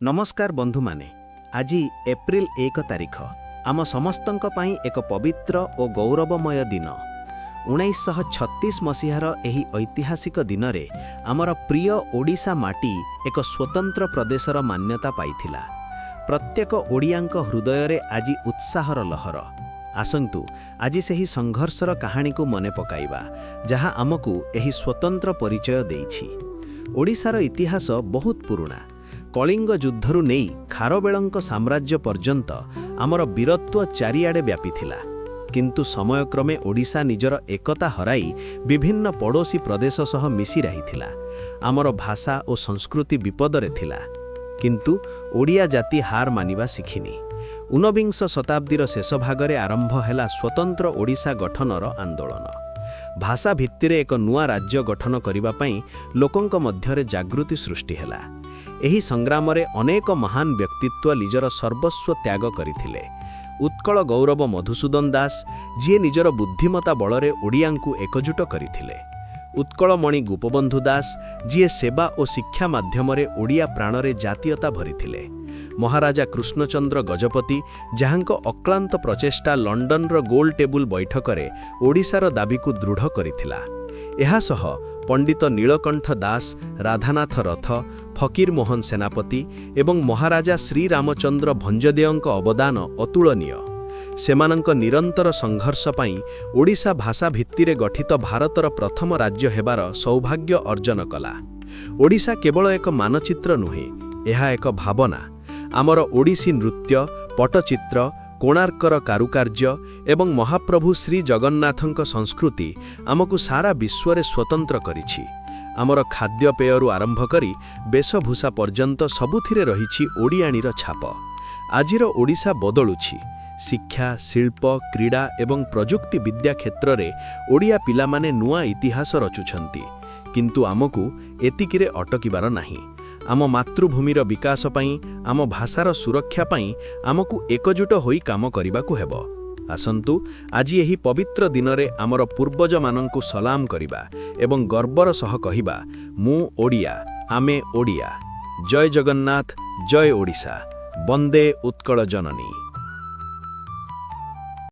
ନମସ୍କାର ବନ୍ଧୁମାନେ, ଆଜି ଏପ୍ରିଲ 1 ତାରିଖ ଆମ ସମସ୍ତଙ୍କ ପାଇଁ ଏକ ପବିତ୍ର ଓ ଗୌରବମୟ ଦିନ। 1936 ମସିହାର ଏହି ଐତିହାସିକ ଦିନରେ ଆମର ପ୍ରିୟ ଓଡ଼ିଶା ମାଟି ଏକ ସ୍ୱତନ୍ତ୍ର ପ୍ରଦେଶର ମାନ୍ୟତା ପାଇଥିଲା। ପ୍ରତ୍ୟେକ ଓଡ଼ିଆଙ୍କ ହୃଦୟରେ ଆଜି ଉତ୍ସାହର ଲହର। ଆସନ୍ତୁ, ଆଜି ସେହି ସଂଘର୍ଷର କାହାଣୀକୁ ମନେ ପକାଇବା, ଯାହା ଆମକୁ ଏହି ସ୍ୱତନ୍ତ୍ର ପରିଚୟ ଦେଇଛି। ଓଡ଼ିଶାର ଇତିହାସ ବହୁତ ପୁରୁଣା। କଳିଙ୍ଗ ଯୁଦ୍ଧରୁ ନେଇ ଖାରବେଳଙ୍କ ସାମ୍ରାଜ୍ୟ ପର୍ଯ୍ୟନ୍ତ ଆମର ବୀରତ୍ୱ ଚାରିଆଡ଼େ ବ୍ୟାପିଥିଲା। କିନ୍ତୁ ସମୟକ୍ରମେ ଓଡ଼ିଶା ନିଜର ଏକତା ହରାଇ ବିଭିନ୍ନ ପଡ଼ୋଶୀ ପ୍ରଦେଶ ସହ ମିଶି ରହିଥିଲା। ଆମର ଭାଷା ଓ ସଂସ୍କୃତି ବିପଦରେ ଥିଲା। କିନ୍ତୁ ଓଡ଼ିଆ ଜାତି ହାର ମାନିବା ଶିଖିନି। ଊନବିଂଶ ଶତାବ୍ଦୀର ଶେଷ ଭାଗରେ ଆରମ୍ଭ ହେଲା ସ୍ୱତନ୍ତ୍ର ଓଡ଼ିଶା ଗଠନର ଆନ୍ଦୋଳନ। ଭାଷା ଭିତ୍ତିରେ ଏକ ନୂଆ ରାଜ୍ୟ ଗଠନ କରିବା ପାଇଁ ଲୋକଙ୍କ ମଧ୍ୟରେ ଜାଗୃତି ସୃଷ୍ଟି ହେଲା। ଏହି ସଂଗ୍ରାମରେ ଅନେକ ମହାନ ବ୍ୟକ୍ତିତ୍ୱ ନିଜର ସର୍ବସ୍ୱ ତ୍ୟାଗ କରିଥିଲେ। ଉତ୍କଳ ଗୌରବ ମଧୁସୂଦନ ଦାସ, ଯିଏ ନିଜର ବୁଦ୍ଧିମତା ବଳରେ ଓଡ଼ିଆଙ୍କୁ ଏକଜୁଟ କରିଥିଲେ। ଉତ୍କଳମଣି ଗୋପବନ୍ଧୁ ଦାସ, ଯିଏ ସେବା ଓ ଶିକ୍ଷା ମାଧ୍ୟମରେ ଓଡ଼ିଆ ପ୍ରାଣରେ ଜାତୀୟତା ଭରିଥିଲେ। ମହାରାଜା କୃଷ୍ଣଚନ୍ଦ୍ର ଗଜପତି, ଯାହାଙ୍କ ଅକ୍ଳାନ୍ତ ପ୍ରଚେଷ୍ଟା ଲଣ୍ଡନର ଗୋଲ ଟେବୁଲ ବୈଠକରେ ଓଡ଼ିଶାର ଦାବିକୁ ଦୃଢ଼ କରିଥିଲା। ଏହା ସହ ପଣ୍ଡିତ ନୀଳକଣ୍ଠ ଦାସ, ରାଧାନାଥ ରଥ, ଫକୀର ମୋହନ ସେନାପତି ଏବଂ ମହାରାଜା ଶ୍ରୀରାମଚନ୍ଦ୍ର ଭଞ୍ଜଦେଓଙ୍କ ଅବଦାନ ଅତୁଳନୀୟ। ସେମାନଙ୍କ ନିରନ୍ତର ସଂଘର୍ଷ ପାଇଁ ଓଡ଼ିଶା ଭାଷା ଭିତ୍ତିରେ ଗଠିତ ଭାରତର ପ୍ରଥମ ରାଜ୍ୟ ହେବାର ସୌଭାଗ୍ୟ ଅର୍ଜନ କଲା। ଓଡ଼ିଶା କେବଳ ଏକ ମାନଚିତ୍ର ନୁହେଁ, ଏହା ଏକ ଭାବନା। ଆମର ଓଡ଼ିଶୀ ନୃତ୍ୟ, ପଟ୍ଟଚିତ୍ର, କୋଣାର୍କର କାରୁକାର୍ଯ୍ୟ ଏବଂ ମହାପ୍ରଭୁ ଶ୍ରୀ ଜଗନ୍ନାଥଙ୍କ ସଂସ୍କୃତି ଆମକୁ ସାରା ବିଶ୍ୱରେ ସ୍ୱତନ୍ତ୍ର କରିଛି। ଆମର ଖାଦ୍ୟପେୟରୁ ଆରମ୍ଭ କରି ବେଶଭୂଷା ପର୍ଯ୍ୟନ୍ତ ସବୁଥିରେ ରହିଛି ଓଡ଼ିଆଣୀର ଛାପ। ଆଜିର ଓଡ଼ିଶା ବଦଳୁଛି। ଶିକ୍ଷା, ଶିଳ୍ପ, କ୍ରୀଡ଼ା ଏବଂ ପ୍ରଯୁକ୍ତି ବିଦ୍ୟା କ୍ଷେତ୍ରରେ ଓଡ଼ିଆ ପିଲାମାନେ ନୂଆ ଇତିହାସ ରଚୁଛନ୍ତି। କିନ୍ତୁ ଆମକୁ ଏତିକିରେ ଅଟକିବାର ନାହିଁ। ଆମ ମାତୃଭୂମିର ବିକାଶ ପାଇଁ, ଆମ ଭାଷାର ସୁରକ୍ଷା ପାଇଁ ଆମକୁ ଏକଜୁଟ ହୋଇ କାମ କରିବାକୁ ହେବ। ଆସନ୍ତୁ, ଆଜି ଏହି ପବିତ୍ର ଦିନରେ ଆମର ପୂର୍ବଜମାନଙ୍କୁ ସଲାମ କରିବା ଏବଂ ଗର୍ବର ସହ କହିବା, ମୁଁ ଓଡ଼ିଆ, ଆମେ ଓଡ଼ିଆ। ଜୟ ଜଗନ୍ନାଥ, ଜୟ ଓଡ଼ିଶା, ବନ୍ଦେ ଉତ୍କଳ ଜନନୀ।